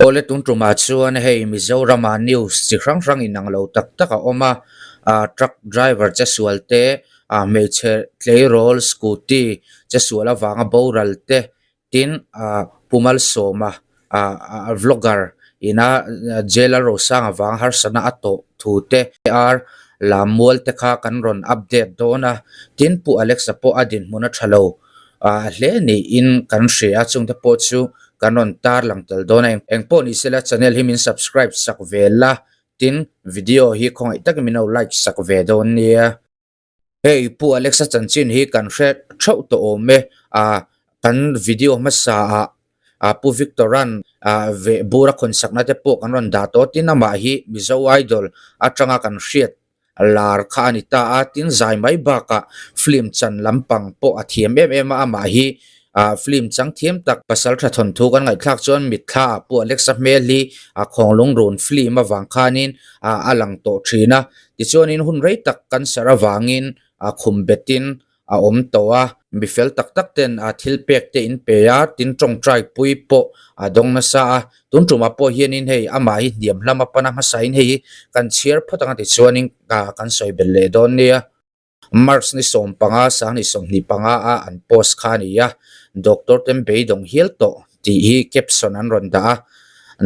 Awle tun tumah chuan hei Mizorama news chi hrang hrang inang lo tak tak a awm a, ah truck driver che sual te, ah hmeichhe tleirawl scooty che sual avanga boral te tin ah Pu Malsawma ah vlogger ina jail a rosang avanga harsatna a tawh thu te ar lammual te kha kan rawn update dawn a, tin Pu Alex-a pawh a dinhmun a tha lo. ah hle niin kan hria a chungte pawh chu kan rawn tar lang tel dawn a eng pawh ni sela channel hi min subscribe sak ve la tin video hi khawngaih takin min lo like sak ve dawn nia hei pu Alexa chanchin hi kan hre theuh tawh awm e ah kan video hmasa ah ah pu Victor-a'n ah veh bur a khawn sakna te pawh kan rawn dah tawh tin amah hi Mizo Idol atanga kan hriat lar kha a ni ta a, tin zai mai bakah film chan lampang pawh a thiam em em a, amah hi ah film chang thiam tak pasal tha thawnthu kan ngaihthlak chuan mitthla ah pawh Alexa hmel hi a khawnglung run film avang khanin ah a lang tawh thin a, tichuanin hun rei tak cancer avangin a khum betin a awm tawh a, mi fel tak tak ten a thil pek te in pe a, tin tawngtai pui pawh a dawng nasa a, tun tumah pawh hianin hei amah hi hniam lam a pan a hmasain hei hi kan chhiar phawt ang a tichuanin kan sawi belh leh dawn nia. March ni 15 2025 a an post kha a ni a, doctor ten beidawng hial tawh tih hi caption an rawn dah a,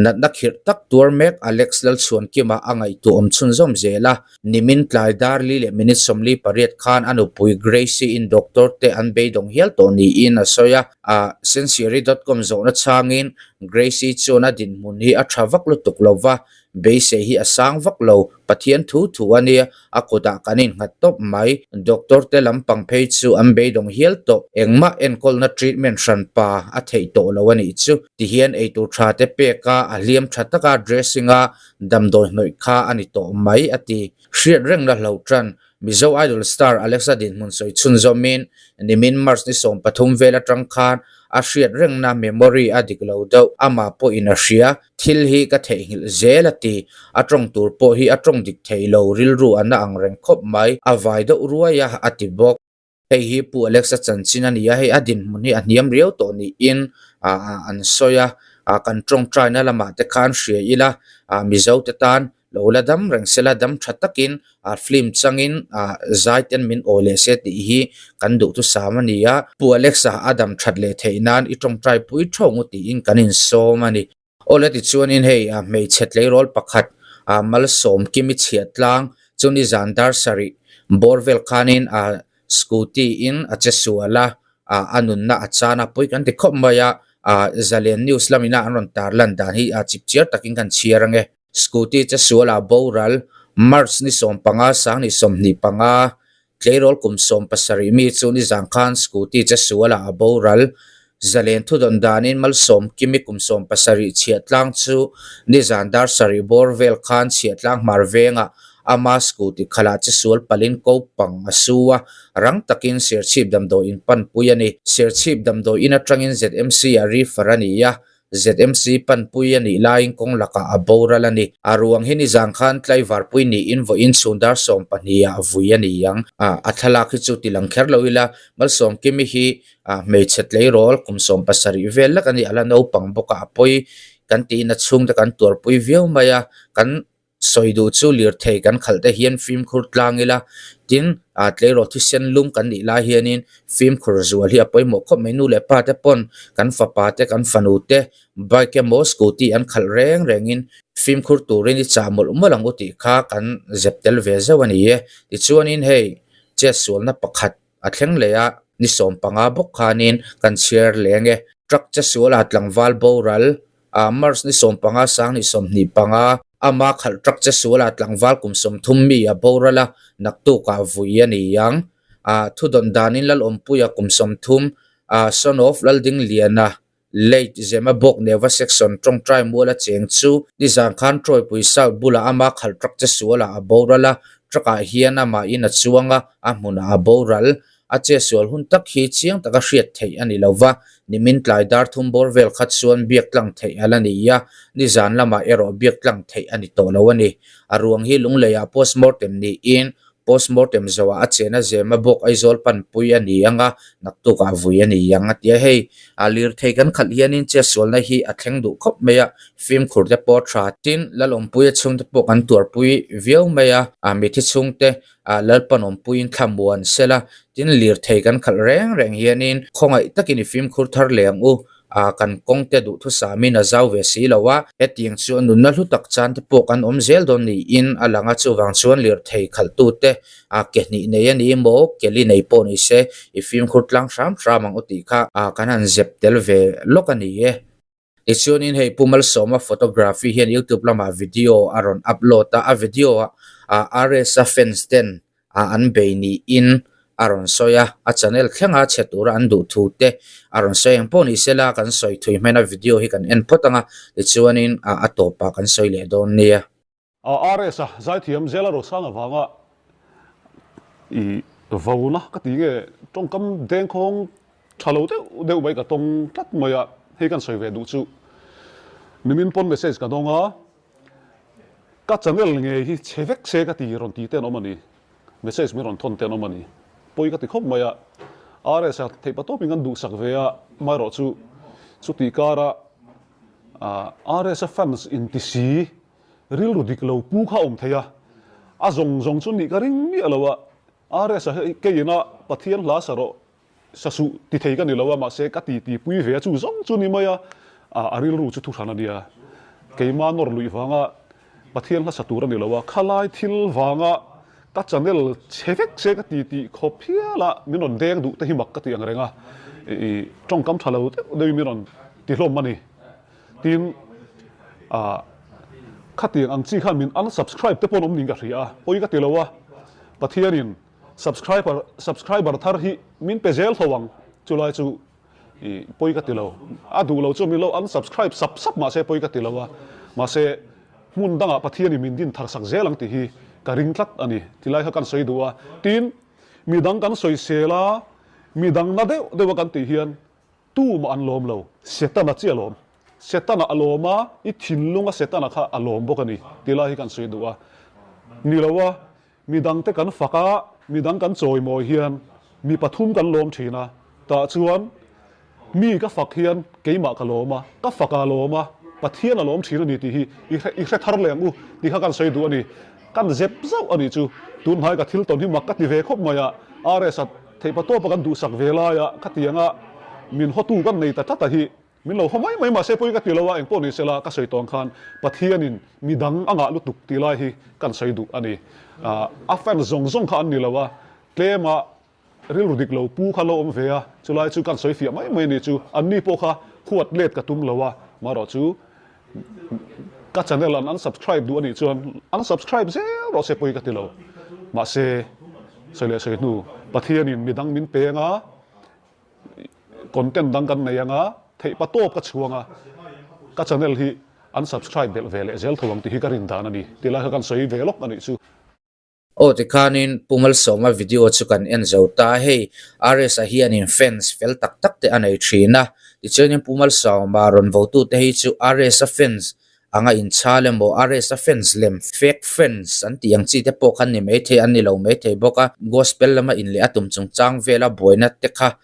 natna khirh tak tuar mek Alex Lalchhuankima a ngaihtuah awm chhunzawm zel a, nimin tlai dar li leh minute 48 khan a nupui Gracie-in doctor te an beidawng hial tawh niin a sawi a, Sensiari dot com zawhna chhangin Gracie chuan a dinhmun hi a tha vak lutuk lova, Beisei hi a sang vak lo, Pathian thu thu a nia, a kutah kan innghat tawp mai. Doctor te lampang phei chu an beidawng hial tawh, engmah enkawlna treatment hran pa a theih tawh lo a nih chu. Tihian eitur tha te pek a, a hliam tha taka dressing a damdawi hnawih kha a ni tawh mai a ti. Hriat rengna hloh tan Mizo Idol star Alexa dinhmun sawi chhunzawmin nimin March ni 13 vel atang khan a hriat rengna memory a dik lo deuh, amah pawhin a hria, thil hi ka theihnghilh zel a ti, a tawng tur pawh hi a tawng dik thei lo, rilru a na ang reng khawp mai, a vai deuh ruai a, a ti bawk. Hei hi Pu Alexa chanchin a ni a, hei a dinhmun hi a hniam riau tawh niin an sawi a, kan tawngtaina lamah te khan hria ila, Mizo te tan Lo la dam reng se la, dam tha takin ah film changin ah zai ten min awi leh se tih hi kan duhthusam a ni a. Pu Alexa a dam that leh theih nan i tawngtai pui thawng u tiin kan insawm a ni. Awle tichuanin hei ah hmeichhe tleirawl pakhat ah Malsawm Kimi chhiah tlang chu nizan dar sarih bawr vel khanin ah scooty in a che sual a, ah a nunna a chan a pawi kan ti khawp mai a, ah Zalen News lamina an rawn tarlan dan hi ah chipchiar takin kan chhiar ange. Scooty che sualah boral, March ni 15 2025, tleirawl kum 17 mi chu nizan khan scooty che sualah a boral. Zalen thudawn danin Malsawm Kimi kum 17 chhiahtlang chu nizan dar sarih bawr vel khan chhiahtlang hmar vengah ama scooty khalah che sual palin ko pang a su a, rang takin Serchhip damdawiin panpui a ni. Serchhip damdawiin atangin ZMC ah refer a ni a, ZMC panpui a nih laiin kawng lakah a boral a ni. A ruang hi nizan khan tlaivarpui niin vawiin chhun dar 12 ah vui a ni ang. A thlalak hi chu ti lang kher lo ila, Malsawmkimi hi hmeichhe tleirawl kum 17 vel lek a ni, a la naupang bawk a, a pawi kan tiin a chhungte kan tuarpui viau mai a, kan Sawi duh chu lirthei kan khalh te hian fimkhur tlang ila, tin ah tleirawl thisen lum kan nih lai hianin fimkhur zual hi a pawimawh khawp mai. Nu leh pa te pawn kan fapa te kan fanu te bike emaw scooty an khalh reng rengin fimkhur turin i chah mawlh mawlh ang u tih kha kan zep tel ve zeuh a ni e. Tichuanin hei chetsualna pakhat a thleng leh a, ni 15 bawk khanin kan chhiar leng e. Truck chesualah tlangval boral ah March ni 15 2025, ama khalh truck chesualah tlangval kum 30 mi a boral a, naktukah vui a ni ang. Ah thudawn danin Lalawmpuia kum 30, ah son of Laldingliana Late Zemabawk Neva Section tawngtai mual a cheng chu nizan khan Trawipui South bulah ama khalh truck che sualah a boral a, truck ah hian amahin a chuang a, a hmunah a boral. A che sual hun tak hi chiang taka hriat theih a ni lo va, nimin tlai dar thum bawr vel kha chuan biak tlang theih a la ni a, nizan lamah erawh biak tlang theih a ni tawh lo a ni. A ruang hi Lungleiah postmortem niin Postmortem zawhah a chena zema bawk Aizawl panpui a ni ang a, naktukah vui a ni ang a ti a. Hei, a lirthei kan khalh hianin chetsualna hi a thleng duh khawp mai a, fimkhur te pawh a tha. Tin, Lalawmpuia chhungte pawh kan tuarpui viau mai a, a mithi chhungte ah Lalpanawmpuiin thla muan sela, tin lirthei kan khalh reng reng hianin khawngaih takin i fimkhur thar leh ang u. Ah kan kawng te duhthusamin a zau ve si lo a, hetiang chu a nunna hlu tak chan te pawh kan awm zel dawn niin a lang a, chuvang chuan lirthei khalhtu te ah ke hnih nei a ni emaw ke li nei pawh ni se i fimkhur tlang hram hram ang u tih kha ah kan han zep tel ve lawk a ni e. Tichuanin hei Pu Malsawma photography hian youtube lamah video a rawn upload a, a video ah ah RS-a fans ten ah an bei niin a rawn sawi a, a channel thlenga chhe tura an duh thu te a rawn sawi ang pawh ni se la kan sawi thui hmena video hi kan en phawt ang a, tichuanin ah a tawpah kan sawi leh dawn nia. RS a zaithiam Zela Rosang avanga i vona ka ti nge tawngkam dengkhawng tha lo deuh deuh mai ka tawng tlat mai a, hei kan sawi ve duh chu nimin pawn message ka dawng a, Ka channel ngei hi chhe vek se ka ti rawn ti te an awm a ni. Message min rawn thawn te an awm a ni. Pawi ka ti khawp mai a. RS a theih patawpin kan duhsak ve a, amaherawh chu chutih kara RS a fans inti si rilru dik lo pu kha a awm thei a. A zawng zawng chu nih ka ring miah lo a. RS a hi keiin a Pathian hla sa rawh Sa suh ti thei ka ni lo a, mahse ka ti ti pui ve a, chu zawng chu ni mai a, a rilru chu thuhran a nia. Keima nawr luih vanga Pathian hla sa tur a ni lo a, khalai thil vanga ka channel chhe vek se ka ti tih khawp hial a, min rawn deng duh te hi mak ka ti ang reng a, i tawngkam tha lo deuh deuhin min rawn ti hlawm a ni. Tin, khatiang ang chi khan min unsubscribe te pawh an awm niin ka hria a, pawi ka ti lo a, Pathianin Subscriber subscriber thar hi min pe zel tho ang, chulai chu i pawi ka ti lo. A duh lo chu min lo unsubscribe sap sap mahse pawi ka ti lo a, mahse hmun dangah Pathianin min din thar sak zel ang tih hi ka ring tlat a ni. Tilai kha kan sawi duh a, tin midang kan sawisel a, midang na deuh deuh a kan tih hian Tumah an lawm lo, Setana chiah a lawm. Setana a lawm a, i thinlunga Setana kha a lawm bawk a ni tih lai hi kan sawi duh a. Ni lo a, midangte kan fak a, midang kan chawimawi hian mi pathum kan lawm thin a, tah chuan mi ka fak hian keimah ka lawm a, ka fak a lawm a, Pathian a lawm thin a ni tih hi i hre thar leh ang u tih kha kan sawi duh a ni. Kan zep zauh a nih chu. Tunhnai ka thil tawn hi mak ka ti ve khawp mai a, RS a Theihpa tawpa kan duhsak ve laia khatianga min hawtu kan nei ta tlat a hi min lo haw mai mai mahse pawi ka ti lo a, engpawh ni sela ka sawi tawng khan Pathianin midang a ngah lutuk tih lai hi kan sawi duh a ni. A fans zawng zawng kha an ni lo a, tlema rilru dik lo pu kha lo awm ve a, chulai chu kan sawi fiah mai mai a ni chu, anni pawh kha huat let ka tum lo a, marawh chu Ka channel an unsubscribe duh anih chuan unsubscribe zel rawh se pawi ka ti lo. Mahse, sawi leh sawi hnu, Pathianin midang min peng a, content dang kan nei anga, theihpa tawp ka chhuang a, ka channel hi unsubscribe belh ve leh zel tho ang tih hi ka rin dan a ni. Ti lai kha kan sawi ve lawk anih chu. Aw tikhanin Pu Malsawma video chu kan en zo ta a, hei RS-a hianin fans fel tak tak te a nei thin a, tichuanin Pu Malsawma rawn votute hi chu RS-a fans anga inchhal emaw RS-a fans lem fake fans an tih ang chi te pawh khan ni maithei an ni lo maithei bawk a, gospel lama inleh a tum chungchang vela buaina te kha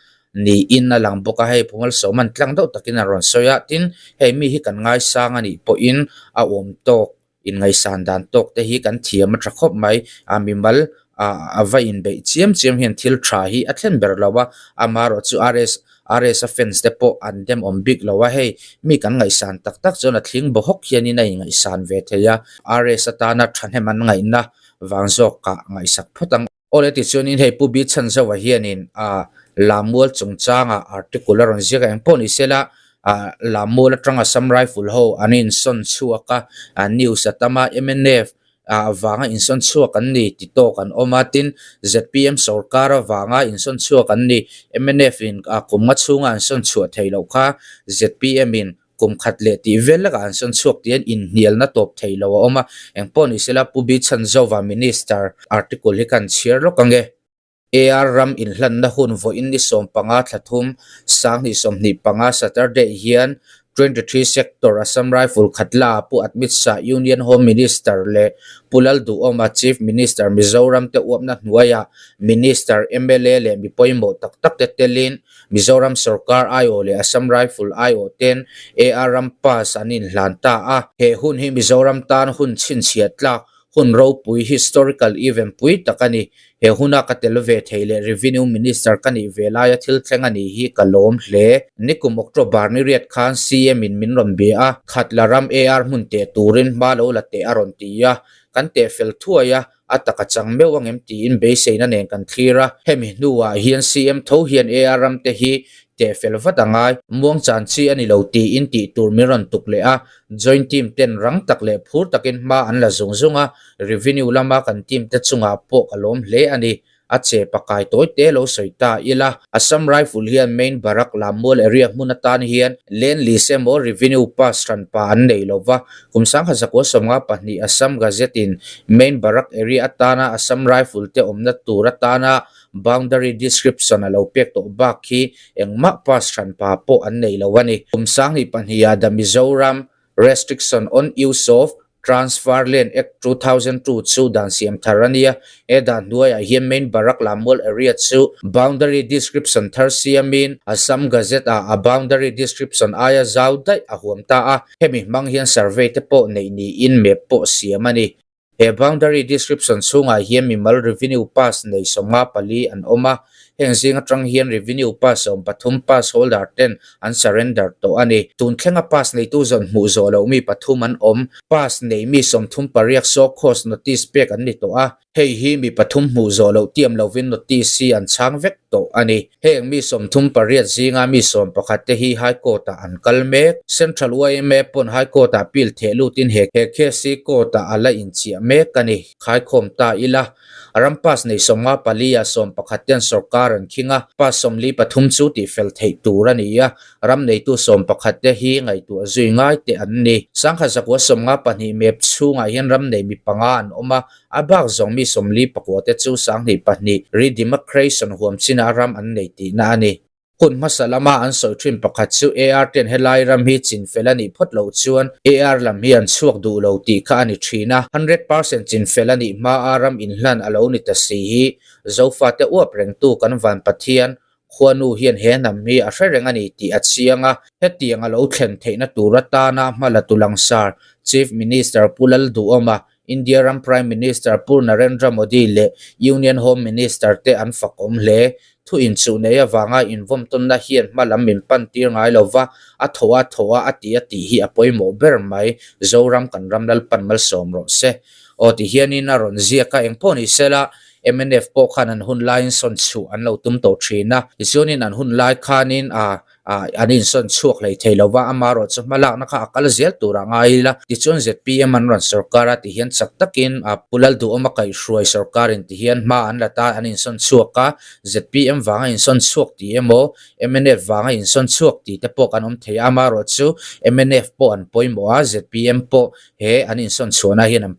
niin a lang bawk a, hei Pu Malsawma'n tlang deuh takin a rawn sawi a, tin hei mi hi kan ngaisang a nih pawhin a awm tawk. Inngaihsan dan tawk te hi kan thiam a tha khawp mai. A mimal ah a va inbeih chiam chiam hian thil tha hi a thlen ber lo a, amaherawh chu RS RS a fans te pawh an demawm bik lo a, hei mi kan ngaihsan tak tak chuan a thling baw hawk hianin a inngaihsan ve thei a, RS atana thahnem an ngaihna vang zawkah ngaihsak phawt ang. Awle tichuanin hei Pu Bi Chhanzova hianin a Lammual chungchanga article a rawn ziak a, engpawh ni sela ah Lammual atanga Assam Rifle ho an insawn chhuak a, a news a tam a, mnf ah vanga insawn chhuak an ni ti tawk an awm a, tin zpm sorkar avanga insawn chhuak an ni, mnf in kum nga chhunga an sawn chhuah theih loh kha zpm in Kum khat leh tih vel lekah an sawn chhuak tih an inhnialna tawp thei lo a awm a, engpawh ni sela Pu Bi Chhanzova Minister article hi kan chhiar lawk ange. AR ram inhlanna hun vawiin ni 15 thla thum 2025 Saturday hian 23 Sector Assam Rifle Khatla Pu Amit Shah Union Home Minister leh Pu Lalduhawma Chief Minister Mizoram te uapna hnuaiah Minister, mla leh mi pawimawh tak tak te telin Mizoram sorkar aiawh leh Assam Rifle aiawh ten AR ram pass an inhlan ta a. He hun hi Mizoram tan hun chhinchhiah tlak hun ropui, historical event, pui tak a ni. He huna ka tel ve thei leh Revenue Minister ka nih ve laia thil thleng a nih hi ka lawm hle. Nikum October ni riat khan CM in min rawn bia a, Khatla ram AR hmun teh turin hma lo la teh a rawn ti a, kan teh fel thuai a, a taka chang meuh angem tiin beiseina nen kan thlir a. Hemi hnuah hian CM tho hian AR ram te hi teh fel vat a ngai, muang chan chi a ni lo tiin tih tur min rawn tuk leh a, Joint team ten rang tak leh phur takin hma an la zung zung a, revenue lama kan team te chungah pawh ka lawm hle a ni. A che pakai tawi te lo sawi ta ila, Assam Rifle hian main barrack Lammual area hmun atan hian land lease emaw revenue pass hranpa an nei lo va, kum sangha zakua 52 Assam Gazette in main barrack area atana Assam Rifle te awmna tur atana boundary description a lo pek tawh bak hi Engmah pass hranpa pawh an nei lo a ni. Kum sanghnih pahniha The Mizoram Restriction on Use of Transfer Land Act 2002 chu dan siam thar a nia. He dan hnuaiah hian Main Barak Lammual area chu boundary description thar siamin Assam Gazette ah a boundary description aia zau daih a huam ta a. Hemi hmang hian survey te pawh neih niin map pawh siam a ni. He boundary description chhungah hian mimal revenue pass nei 54 an awm a, heng zing atang hian revenue pass 13 pass holder ten an surrender tawh a ni. Tun thlenga pass neitu zawn hmuh zawh loh mi pathum an awm. Pass nei mi 38 show cause notice pek an ni tawh a. Hei hi mi pathum hmuh zawh loh tiam lovin notice hi an chhang vek tawh a ni. Heng mi 38 zinga mi 11 te hi High Court ah an kal mek. Central yma pawn High Court ah appeal theh lutin he case hi court ah a la inchiah mek a ni. Khaikhawm ta ila, ram pass nei 54 ah 11 ten sorkar an khing a, pass 43 chu tihfel theih tur a ni a, Ram neitu 11 te hi ngaihtuah zui ngai te an ni. Sangha zakua 52 map chhungah hian ram nei mi panga an awm a, a bak zawng mi 44 te chu 22 redemarcation huam chinah ram an nei tihna a ni. Hun hmasa lama an sawi thin pakhat chu AR ten helai ram hi chinfel a nih phawt loh chuan AR lam hi an chhuak duh lo tih kha a ni thin a, 100% chinfel a nih hmaa ram inhlan a lo ni ta si hi Zofate uap rengtu kan van Pathian Khuanu hian he hnam hi a hre reng a ni tih a chiang a, hetiang a lo thlen theihna tur atana hma la tu langsar Chief Minister Pu Lalduhawma, India ram Prime Minister Pu Narendra Modi leh Union Home Minister te an fakawm hle. Thu inchuh nei avanga invawmtawnna hian hma lam min pan tir ngai lo va, a thaw a thaw a a ti a tih hi a pawimawh ber mai. Zoram kan ram Lalpan malsawm rawh se. Aw ti hianin a rawn ziak a, engpawh ni sela mnf pawh khan an hun laiin sawn chhuah an lo tum tawh thin a, tichuanin an hun lai khanin ah ah an insawn chhuak hlei thei lo va, amaherawh chu hmalakna kha a kal zel turah ngai ila, tichuan zpm an rawn sorkar a tihian chak takin ah Pu Lalduhawma kaihhruai sorkarin tihian hma an la ta an insawn chhuak a, zpm vanga insawn chhuak tih emaw mnf vanga insawn chhuak tih te pawh kan awm thei a, amaherawh chu mnf pawh an pawimawh a, zpm pawh he an insawn chhuahna hian an.